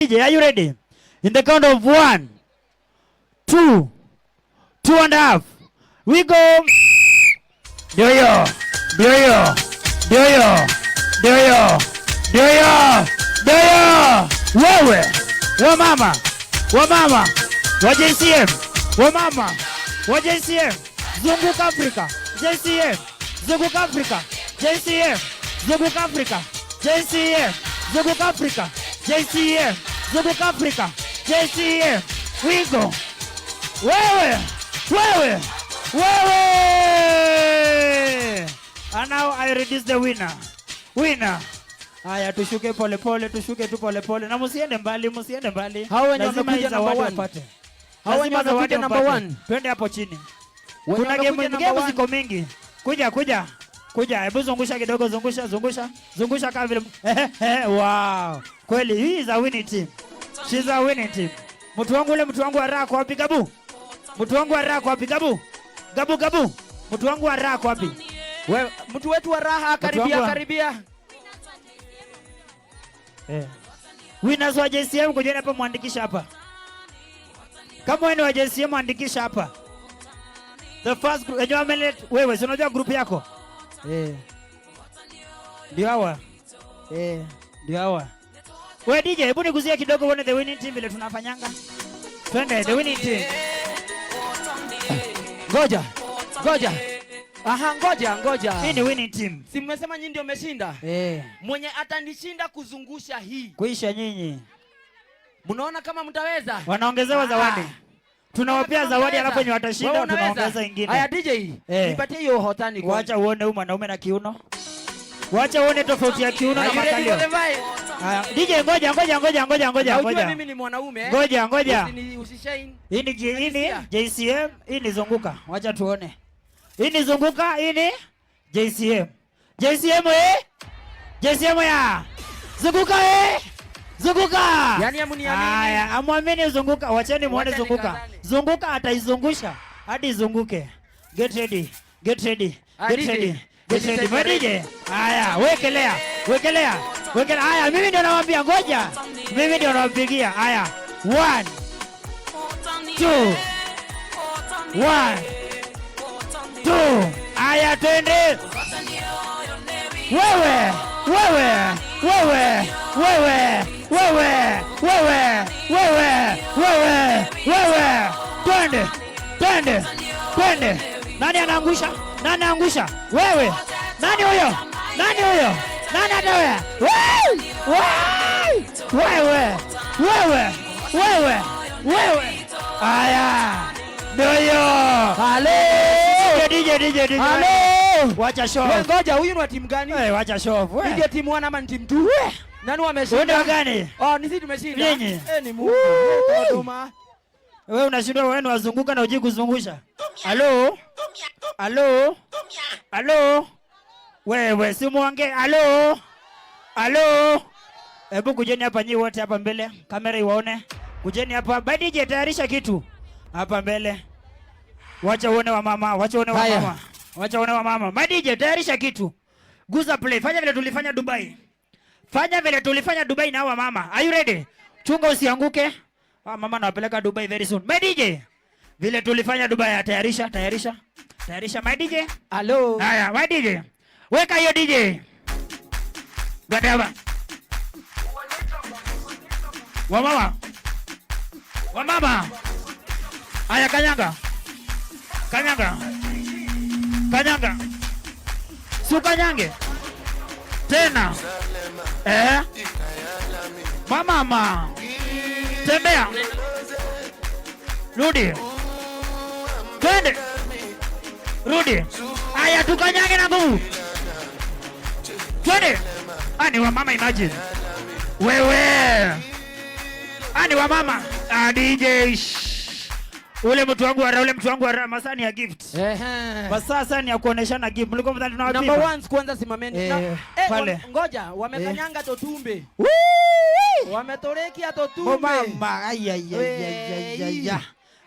DJ, are you ready? In the count of one, two, two and a half. We go. Ndio hiyo. Ndio hiyo. Ndio hiyo. Ndio hiyo. Ndio hiyo. Ndio hiyo. Wewe. Wa mama. Wa mama. Wa JCM. Wa mama. Wa JCM. Zunguka Afrika. JCM. Zunguka Afrika. JCM. Zunguka Afrika. JCM. Zunguka Afrika. JCM. Zunguka Afrika. JCM. We go. Wewe. Wewe. Wewe. And now I release the winner. Winner. Haya, tushuke pole pole, tushuke tu pole pole. Na msiende mbali, msiende mbali. Hao wenye Lazima wamekuja hii number zawadi one. wapate. Hao wenye Lazima zawadi wamekuja number wapate. one. Twende hapo chini. Wenye Kuna game, wamekuja number game one. ziko mingi. Kuja, kuja. Kuja, hebu zungusha kidogo, zungusha, zungusha. Zungusha kama vile wow. Kweli hii is a winning team. She's a winning team. Mtu wangu ule, mtu wangu wa raha kwa wapi, Gabu? Mtu wangu wa raha kwa wapi, Gabu? Gabu, Gabu. Mtu wangu wa raha kwa wapi? We, mtu wetu wa raha, karibia, wangu wa- karibia. Eh. Winners wa JCM, kujeni hapa muandikisha hapa. Kama wewe ni wa JCM, andikisha hapa. The first group, wenye wameleta wewe, si unajua group yako? Eh. Ndio hawa. Eh, ndio hawa. Wewe DJ, hebu niguzie kidogo uone the winning team vile tunafanyanga. Twende, the winning team. Ngoja. Ngoja. Aha, ngoja, ngoja. Hii ni winning team. Si mmesema nyinyi ndio mmeshinda? Eh, Mwenye atanishinda kuzungusha hii. Kuisha nyinyi. Mnaona kama mtaweza? Wanaongezewa zawadi. Ah. Tunawapea Kama zawadi mtaweza? alafu wenye watashinda Wewe unaweza? tunaongeza ingine. Haya DJ, Eh. nipatie hiyo hotani kwa. Wacha uone huyu mwanaume na kiuno. Wacha uone tofauti ya kiuno na Are you ready makalio. for the vibe? Haya, DJ, ngoja, ngoja, ngoja, ngoja, ngoja, Na ujue ngoja. mimi ni mwanaume. Ngoja, ngoja. Usishine. Hii ni JCM, hii ni zunguka. Wacha tuone. Hii ni zunguka, hii ni JCM. JCM, eh? JCM ya. Zunguka, eh? Zunguka. Yaani hamuniamini. Haya, amwamini zunguka. Wacheni muone Wacha zunguka. nikazane. Zunguka ataizungusha hadi izunguke. Get ready. Get ready. Ah, Get DJ. ready. Get DJ, ready. ready. DJ. Haya, wekelea. Wekelea. Wekelea. Haya, mimi ndio nawaambia, ngoja. Mimi ndio nawapigia. Haya. One, two, one, two. Haya, twende. Wewe, wewe, wewe, wewe, wewe, wewe, wewe, wewe, wewe. Twende, twende, twende. Nani anaangusha? Nani anaangusha? Wewe. Nani huyo? Nani huyo? Nani atawe? Wewe! Wewe! Wewe! Wewe! Wewe! Haya. Ndio hiyo. Halo. DJ, DJ, DJ. Halo. Wacha show. Wewe ngoja, huyu ni wa timu gani? Eh, wacha show off. Hii Wewe. ndio timu 1 ama ni timu 2? Nani wameshinda? Wewe ni wa gani? Oh, ni sisi tumeshinda. Nyinyi. Eh, ni Mungu. Woo. Eh, Dodoma. Wewe unashindwa, wewe ni wazunguka na hujui kuzungusha. Halo? Halo? Halo? Wewe si muongee. Halo? Halo? Hebu kujeni hapa nyinyi wote hapa mbele. Kamera iwaone. Kujeni hapa. Ba DJ, tayarisha kitu. Hapa mbele. Wacha uone wa mama, wacha uone wa Haya. mama. Wacha uone wa mama. Ma DJ, tayarisha kitu. Guza play. Fanya vile tulifanya Dubai. Fanya vile tulifanya Dubai na hawa mama. Are you ready? Chunga usianguke. Ah, mama nawapeleka Dubai very soon. My DJ. Vile tulifanya Dubai, tayarisha, tayarisha. Tayarisha, my DJ. Halo. Haya, my DJ. Weka hiyo, DJ. Gadaba. Wamama. Wamama. Haya, kanyanga. Kanyanga. Kanyanga. Sukanyange. Tena. Eh? Mama. Tembea. Rudi. Twende. Rudi. Haya, tukanyange na nguvu. Twende. Ani wa mama, imagine. Wewe. Ani wa mama. Ah, DJ. Shh. Ule mtu wangu wa ule mtu wangu wa masaa ni ya gift. Ehe. Masaa sasa ni ya kuoneshana gift. Mlikuwa mnadhani tunawapima? Number ones kwanza simameni. Eh, Na, pale. ngoja, wamekanyanga totumbe. Woo! Wametorekia totumbe. Oh mama, ai ai ai ai ai ai.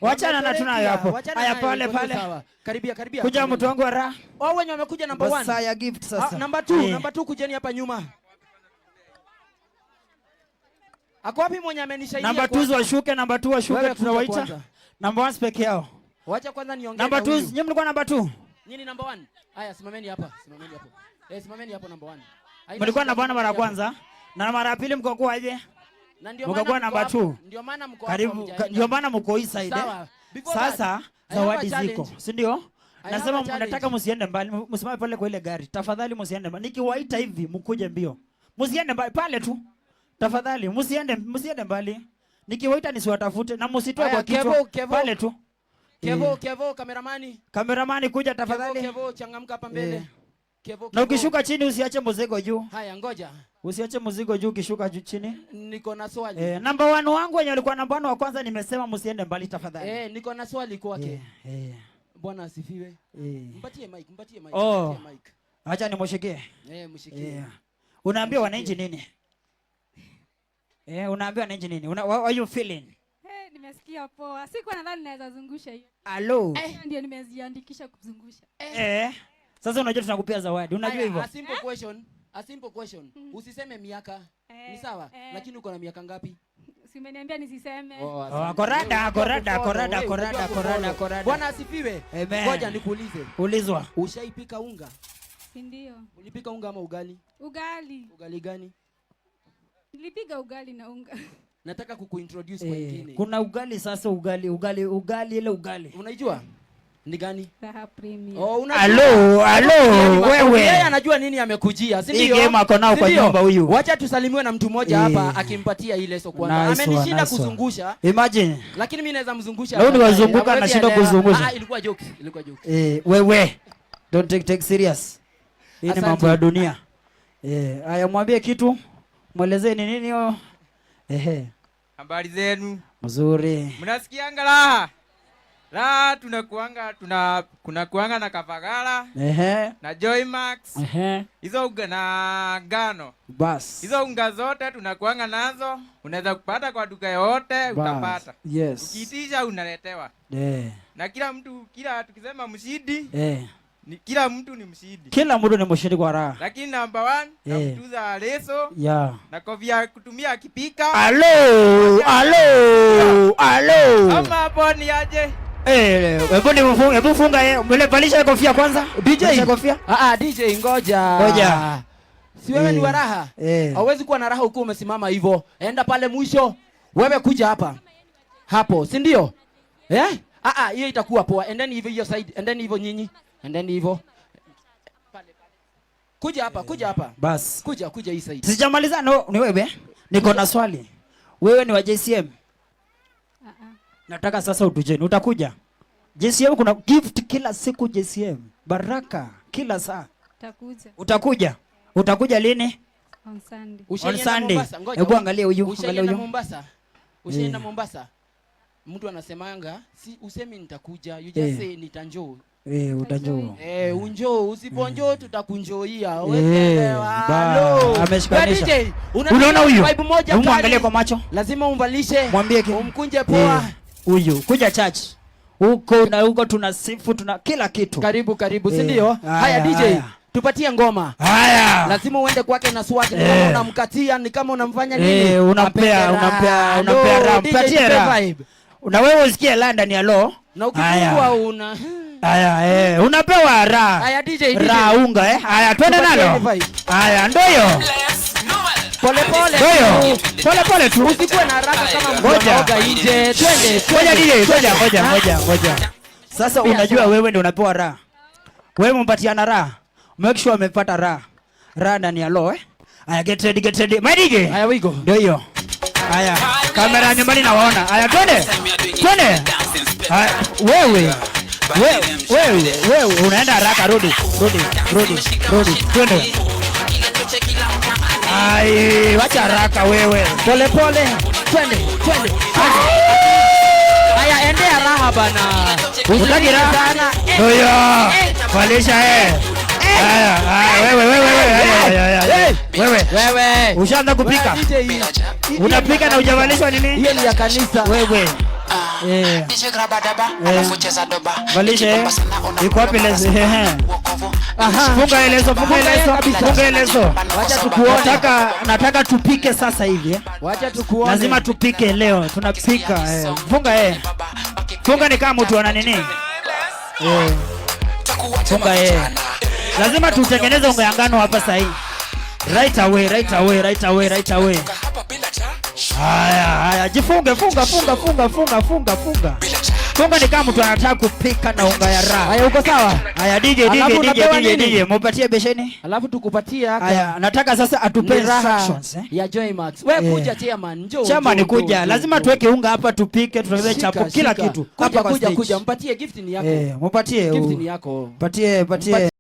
Wachana na tunayo hapo. Wachana Haya, nayo, pale iko pale. sawa. Karibia, karibia. Kuja mtu wangu wa raha. Wao wenye wamekuja number one. Masaa ya gift sasa. Ah, number two, Eh. number two, kujeni hapa nyuma. Ako wapi mwenye amenisaidia? Number kwanza? 2 washuke, number 2 washuke, Wewe kuja tunawaita. kwanza. Number 1 peke yao. Wacha kwanza niongee Number na 2, huyu. nyinyi mlikuwa number 2. Nyinyi number 1. Haya, simameni hapa, simameni hapo. Eh, simameni hapo number 1. Mlikuwa number 1 mara ya kwanza na mara ya pili mko aje? Na ndio Mkakuwa maana number mko hapa. 2. Ndio maana mko hapa Karibu, hamjaenda. ndio maana mko hii side. Eh. Sawa. Before that, Sasa I have a zawadi challenge. ziko, si ndio? I have Nasema a challenge. nataka msiende mbali, msimame pale kwa ile gari. Tafadhali msiende mbali. Nikiwaita hivi mkuje mbio. Msiende mbali pale tu. Tafadhali msiende mbali. Nikiwaita nisiwatafute na msitoe Haya, kwa kichwa. Kevo, Kevo. Pale tu. Kevo, Eh. Kevo, kameramani. Kameramani kuja Kevo, tafadhali. Kevo, changamka hapa mbele. Eh. Kevo, Na Kevo. ukishuka chini usiache mzigo juu. Haya, ngoja. Usiache mzigo juu ukishuka juu chini. Niko na swali. Eh, number 1 wangu wenye walikuwa number 1 wa kwanza nimesema msiende mbali tafadhali. Eh, niko na swali kwake. Eh, Bwana asifiwe. eh. Mpatie mic, mpatie mic, Oh. mpatie mic. Acha nimshikie. Eh, mshikie. Eh. Unaambia wananchi nini? Eh, unaambia wananchi nini? What are you feeling? Hey, nimesikia poa. Sikuwa nadhani naweza zungusha hiyo. Hello. Ndio nimejiandikisha kuzungusha. Eh. Sasa unajua tunakupea zawadi. Unajua Haya, hivyo? A simple question. A simple question. Usiseme miaka. Eh, Ni sawa? eh. Lakini uko na miaka ngapi? Si umeniambia nisiseme. Oh, Oh, asante. korada, Wewe korada, unajua korada, kufollow, korada, wewe unajua korada, kufollow. korada. Bwana asifiwe. Amen. Ngoja nikuulize. Ulizwa. Ushaipika unga? Si ndio? Ulipika unga ama ugali? Ugali. Ugali gani? Nilipiga ugali na unga. Nataka kukuintroduce kwa Eh, ingine. kuna ugali sasa, ugali, ugali, ugali ile ugali. Unaijua? Ni gani? Raha Premium. Oh, unajua. Alo, alo, wewe. Yeye anajua nini amekujia, si Hii ndio? game ako nao Si kwa ndio? nyumba huyu. Wacha tusalimiwe na mtu mmoja Eh. hapa akimpatia ile leso kwanza. Nice one, Amenishinda nice one. kuzungusha, Imagine. lakini mimi naweza mzungusha. Na huyu ni baadaye. wazunguka, Hamwezi anashindwa elewa. kuzungusha. Ah, ilikuwa jokes, ilikuwa jokes. Eh, wewe. Don't take serious. Hii ni Asante. mambo ya dunia. Eh, haya mwambie kitu. Mwelezee ni nini hiyo. Ehe. Habari zenu? Mzuri. Mnasikianga raha? Raha tunakuanga tuna kuna kuanga na Kavagala Ehe. na Joymax. Ehe. Hizo unga na ngano. Bas. Hizo unga zote tunakuanga nazo, unaweza kupata kwa duka yoyote Bas. utapata. Yes. Ukiitisha unaletewa. Eh. Na kila mtu, kila tukisema mshindi, Eh. ni kila mtu ni mshindi. Kila mtu ni mshindi kwa raha. Lakini number 1 Eh. namtuza leso Yeah. na kofia ya kutumia akipika. Alo, alo, alo. Ama hapo ni aje? Eh, hebu ni mfunge, hebu funga yeye. Mbele valisha kofia kwanza. DJ. Valisha kofia. Ah, ah, DJ ngoja. Ngoja. Si wewe ni Eh. wa raha? Eh. Hauwezi kuwa na raha ukiwa umesimama hivyo. Enda pale mwisho. Wewe kuja hapa. Hapo, si ndio? Eh? Ah ah, hiyo itakuwa poa. Endeni hivyo hiyo side, endeni hivyo nyinyi. Endeni hivyo. Kuja hapa, kuja hapa. Bas. Kuja, kuja hii side. Sijamaliza no, ni wewe. Niko na swali. Wewe ni wa JCM. Ah, ah. Nataka sasa utujeni. Utakuja? JCM kuna gift kila siku JCM. Baraka kila saa. Takuja Utakuja? Utakuja lini? on Sunday. Ushaienda On Sunday. Mombasa? Ngoja. Hebu angalia huyu, angalia Ushaienda huyu. Mombasa? Ushaenda Eh. Mombasa? Mtu anasemanga si usemi nitakuja, you just Eh. say nitanjoo. Eh, utanjoo. Eh, unjoo, usiponjoo tutakunjoia. Eh, Wewe ba- halo. ameshikanisha. Wewe DJ, unapiga Unaona huyu? Vibe moja Hebu muangalie kali. kwa macho. Lazima umvalishe. Mwambie ki- Umkunje poa. Eh, huyu kuja church. Huko na huko tunasifu tuna kila kitu. Karibu karibu, si Eh, ndio? haya, Haya DJ, haya. tupatie ngoma. Haya. Lazima uende kwake na swag, ni Eh. kama unamkatia, ni kama unamfanya nini? Eh, unampea, Apende raha. unampea, unampea Hello, raha. DJ, Mpatie tupe raha. vibe. Na wewe usikie raha ndani ya lo. Na ukifungua una Haya, eh, unapewa raha. Haya DJ, DJ. Raha unga eh. Haya, twende Tupatie nalo. vibe. Haya, ndio hiyo. Pole pole. Ndio hiyo. Pole pole tu. Usikuwe na haraka kama mtu Ngoja. anaoga nje. Twende. Ngoja twende. DJ, ngoja ngoja ngoja ngoja. Sasa Pia unajua sawa. wewe ndio unapewa raha. Wewe umpatiana raha. Make sure amepata raha. Raha ndani ya lo eh. Haya, get ready, get ready. My DJ. Haya we go. Ndio hiyo. Haya, kamera nyumbani nawaona. Haya, twende. Twende. Haya, wewe. Wewe, wewe, wewe unaenda haraka, rudi, rudi, rudi, rudi. Twende. Ai, wacha haraka wewe. Pole pole. Twende, twende. Haya endea raha bana. Utaki raha? Sana. Ndio hiyo. Valisha eh. Haya, haya, wewe, wewe, wewe. Haya, haya, haya. Wewe. Wewe. Ushaanza kupika? Wewe, DJ, Unapika na hujavalishwa nini? Hiyo ni ya kanisa. Wewe. Valishe. Iko wapi leso? Funga leso, funga leso, funga leso. Wacha tukuone. Nataka tupike sasa hivi, eh. Wacha tukuone. Lazima tupike leo, tunapika. Funga, eh. Funga ni kama mtu ana nini? Eh. Funga, eh. Lazima tutengeneze unga ya ngano hapa sasa hivi. Right away, right away, right away, right away. Haya, haya, jifunge, funga, funga, funga, funga, funga, funga. Funga ni kama mtu anataka kupika na unga ya raha. Haya, uko sawa? Haya, DJ, DJ, Alafu DJ, unapewa DJ, nini? DJ, mupatie besheni. Alafu tukupatie haka. Haya, nataka sasa atupe Ni raha instructions, eh. ya Joy Max. Wewe kuja, chairman, njoo. Chairman, Njoo, kuja, njoo, lazima njoo. tuweke unga hapa tupike, tutengeneze Shika, chapo, kila shika. kitu. Kuja, Hapa kwa kuja, stage. kuja, mpatie gift ni yako. Eh, mupatie. Gift ni yako. Patie, patie.